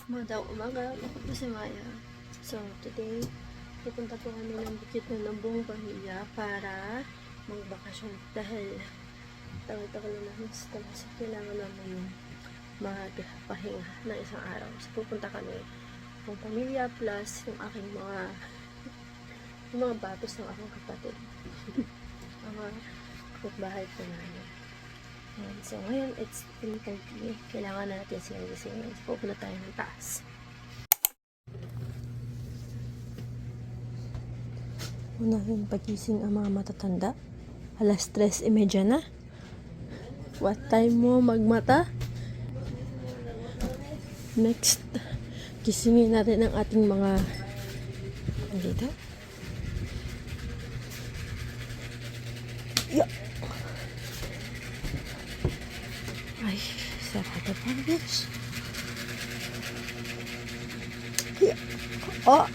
Magandang umaga, ako po si Maya. So, today, pupunta po kami ng bukid na ng buong pamilya para magbakasyon dahil tagal-tagal na namin sa talas. So, kailangan namin magpahinga ng isang araw. So, pupunta kami buong pamilya plus yung aking mga yung mga batos ng aking kapatid. Mga kapitbahay po namin. Ayan, so ngayon, it's 3:30. Kailangan na natin silang gisingin. So, pupunta tayo ng taas. Unahin pagising ang mga matatanda. 3:30 na. What time mo magmata? Next, gisingin natin ang ating mga dito. Yeah. Ay, sarado pa, bitch. Yeah. Oh!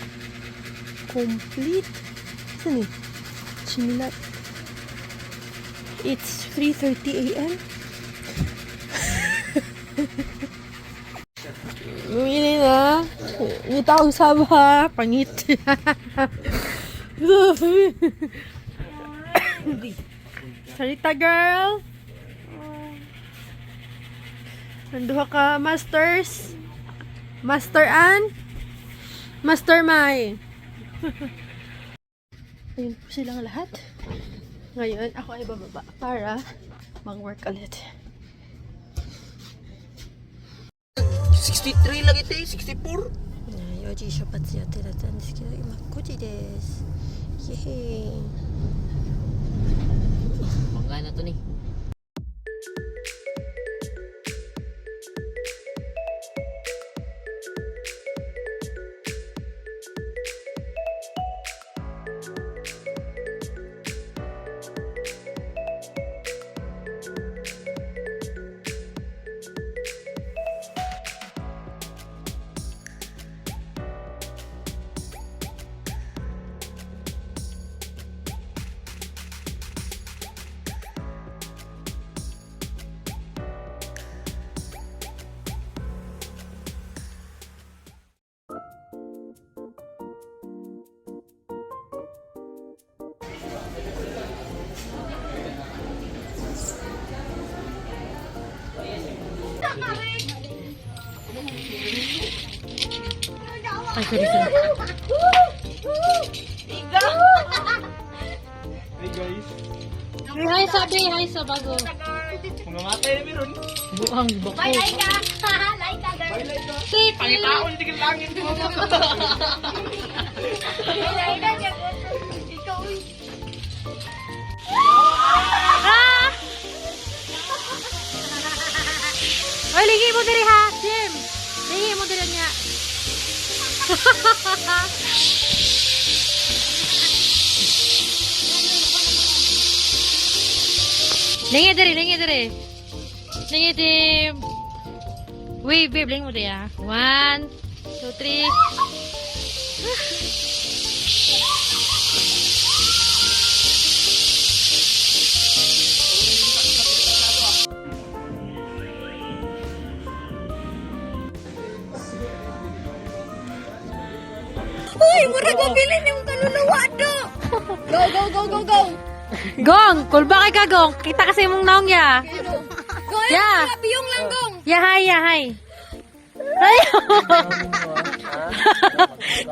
Complete. Saan eh? Chinilat. It's 3:30 a.m. Bumili na. Ngita akong saba. Pangit. Salita, girl. Nanduha ka, masters. Master Ann. Master Mai. Ayun po silang lahat. Ngayon, ako ay bababa para mag-work ulit. 63 lang ito eh, 64. 4時出発予定だったんですけど、今5時です。イエーイ。 Mangga na to ni. Ay, sorry, sorry. Hey guys, Hi, sabi. Hi, sa bago. mga matay na meron. Buang bako. Bye, Laika! Laika, girl! Pangitaon, tigil langit. Bye, Laika! Ikaw, uy. Ah! Ay, ligi mo diri ha, Jim. Ligi mo diri niya. Lingi diri, lingi diri. Lingi Jim. Wave, wave, lingi mo diri ha. One, two, three. Uy, murag mabilin yung kaluluwa do! Go, go, go, go, go! Gong, kulba kay ka, Gong. Kita kasi mong naong ya. Go, Yeah. biyong lang, gong! Ya, hi, ya, hi. Ay!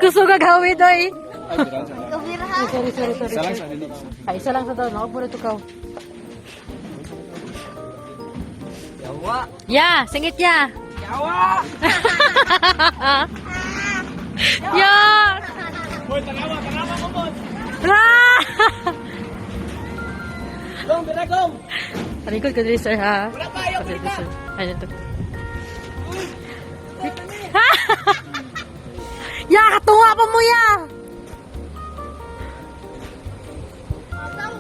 Gusto ka gawin, doy. Sorry, sorry, sorry. Isa lang sa dili. Ay, isa lang sa daw. Nakapuro to kaw. Yawa! Ya, singit ya. Yawa! Ya! Hoy, tanawa, tanawa ko boss. Ah! Gong, bira gong! Talikod ka dili, sir, ha? Wala pa, ayaw Sorry, kita! sir. Ay, ito. Ya, katunga pa mo, ya!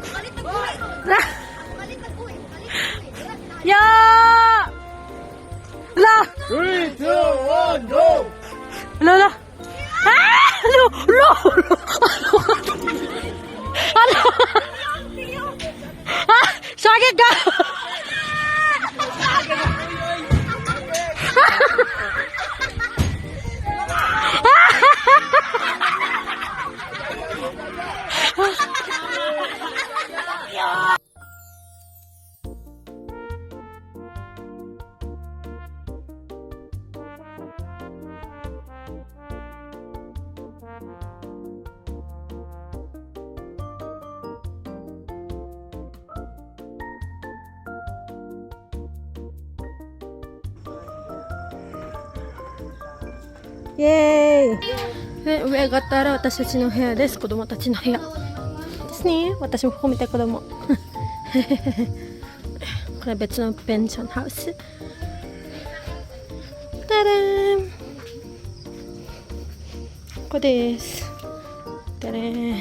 Kalit na buhay! Kalit na buhay! Kalit na buhay! Ya! La! 3, 2, 1, go! Lo, lo. Ah! Lo, lo, lo. Ano? Ah! Sakit ka! イエーイ。上がったら私たちの部屋です。子供たちの部屋ですね。私も含めて子供。これ別のペンションハウス。タダーン。ここです。タダーン。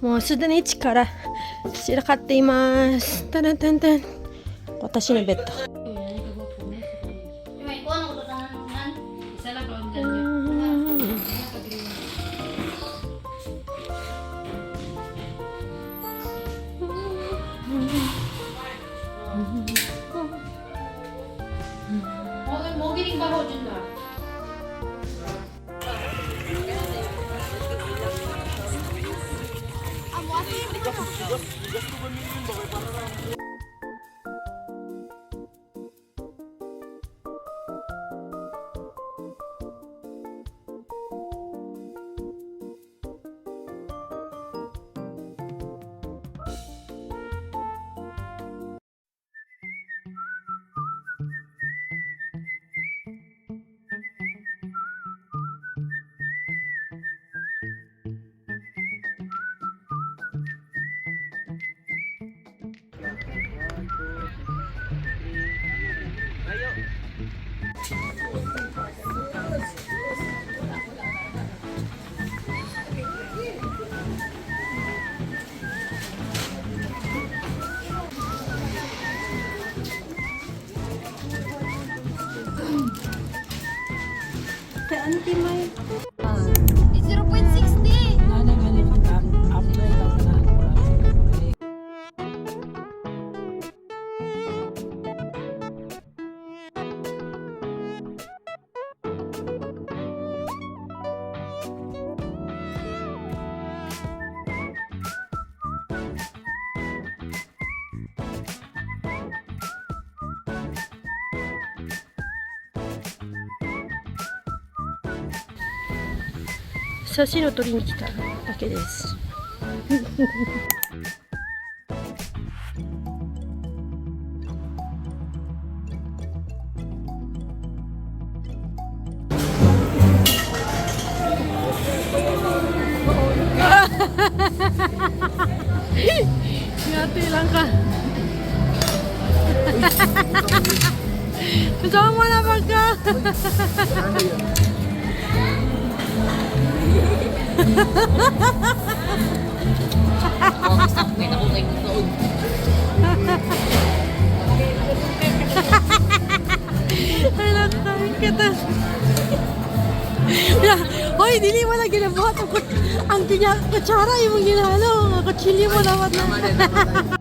もうすでに一から散らかっています。タランタンタン。私のベッド。Kay Auntie May. 0.60! 写真を撮りに来ただけです。Ngati lang ka. Kasama mo na pagka. Ako, basta kita ko kay tuod. Ay, nakain kita. Ya, hoy, dili mo na ginabuhat ang ang kinya kutsara imong ginahalo, ang kutsilyo mo dapat na.